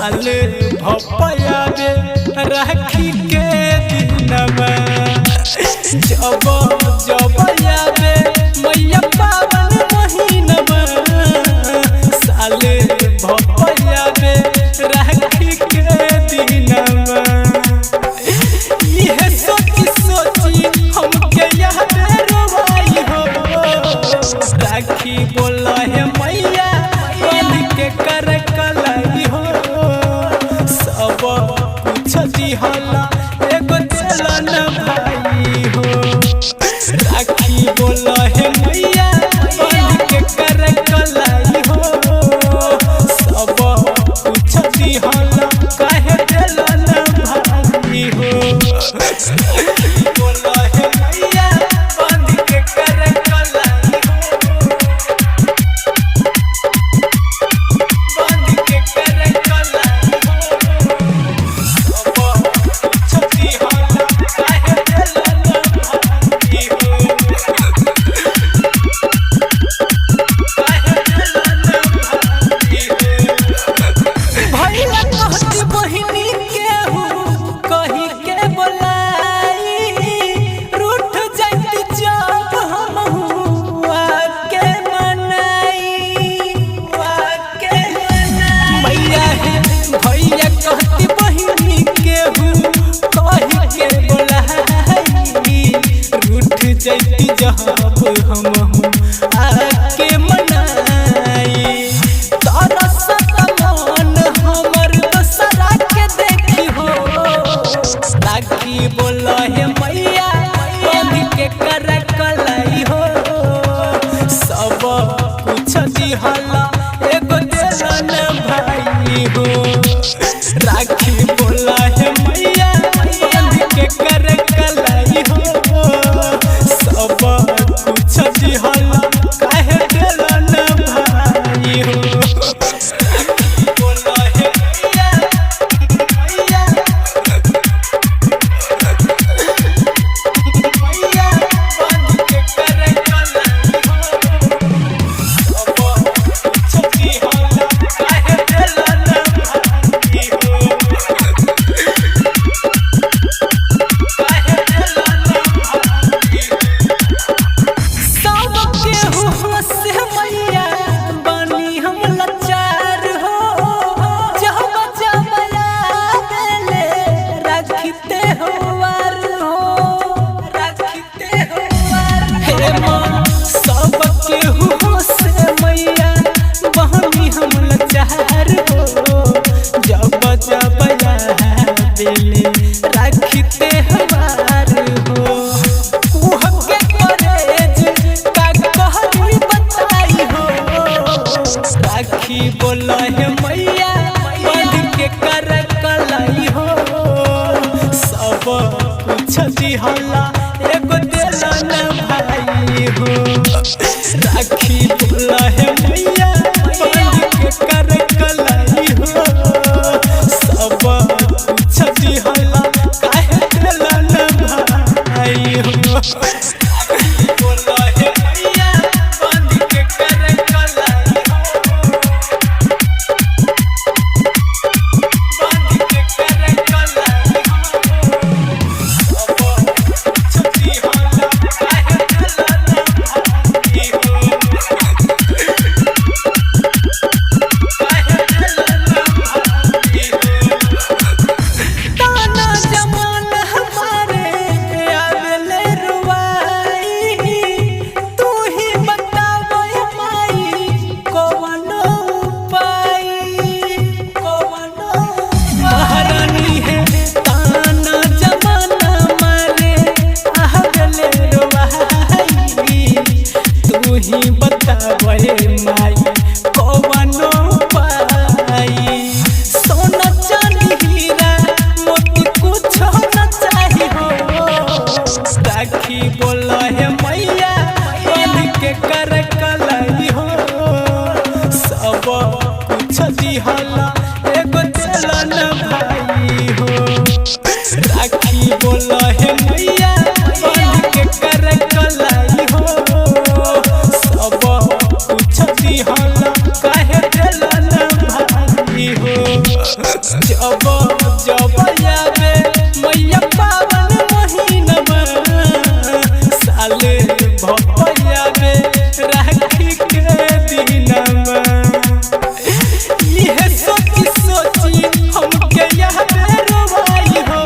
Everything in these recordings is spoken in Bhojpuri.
साले भपया बे राखी के दिनवा। जब जब आवे मैया पावन महीनवा, साले भपया बे राखी के दिनवा। इहे सोची सोची हमके याद रोवाई हो। राखी बोला हे मैया बन के कर कलाई हो। सब कुछ दिहला एगो चलन भाई हो। राखी बोला हे मैया बन के कर कलाई हो। सब कुछ दिहला काहे चलन भाई हो। बोला हे मैया बन के कर कलाई हो। बन के कर कलाई हो। सब कुछ दिहला काहे चलन भाई हो। काहे चलन भाई हो। भैया कहत बहिनी केहू कही के बोलाई, रूठ जाइत जब हमहू आके मनाई, आके मनाई। मैया हे भैया कहत बहिनी केहू कही के बोलाई, रूठ जाइत जब हमहू आके मनाई। तरसत मन हमर दोसरा के देखी हो। राखी बोला हे मैया बंध के कर कलाई हो। सब कुछ दिहला एगो देलन भाई हो। राखी बोला हे मैया बंध के कर कलाई हो। सब कुछ दिहला काहे देलन भाई हो। बोला हे मैया, मैया, मैया, बंध के कर कलाई हो। सब कुछ दिहला काहे देलन भाई हो। काहे देलन भाई हो। सब केहू हंसे मैया बानी हम लाचार हो। जब जब आवेले रखते हो वार हो, रखते हो वार। हे माँ सब केहू हंसे मैया बानी हम लाचार हो। जब जब आवेले रखते हो वार हो। कुह के करेज का कहरी बताई हो। राखी बोला हे मैया बंध के कर कलाई हो। सब कुछ दिहला एगो देलन भाई हो। राखी बोला हे मैया बंध के कर कलाई हो। सब कुछ दिहला काहे देलन भाई हो। बोला हे मैया बंध के कर कलाई हो। बंध के कर कलाई हो। सब कुछ दिहला काहे देलन भाई हो। काहे देलन भाई हो। ताना जमान हमारे आवेले रुवाई, तू ही बतावे माई कौन उपाय, कौन महारानी है। ताना जमाना मारे आवेले रुवाई, तू ही बतावे माई कौन उपाय। सोना चांदी हीरा मोती कुछ न चाही हो। राखी बोला हे मैया बंध के कर कलाई हो। सब कुछ दिहला एगो देलन भाई हो। राखी बोला हे मैया बंध के कर कलाई हो। सब कुछ दिहला जब जब आवे मैया पावन महीनमा, साले भपयावे राखी के दिनमा। इहे सोची सोची हमके याद रोवाई हो।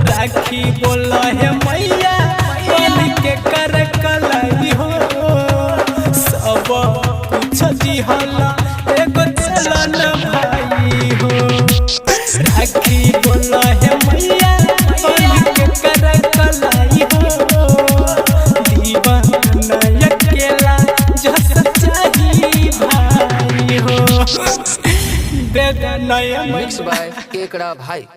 राखी बोला हे मैया बन के कर कलाई हो। सब कुछ दिहला एगो चलन भाई हो। राखी बोला हे मैया बन के कर कलाई हो। दीवाना अकेला जस चाही भाई हो। दे दे नया मिक्स बाय केकड़ा भाई।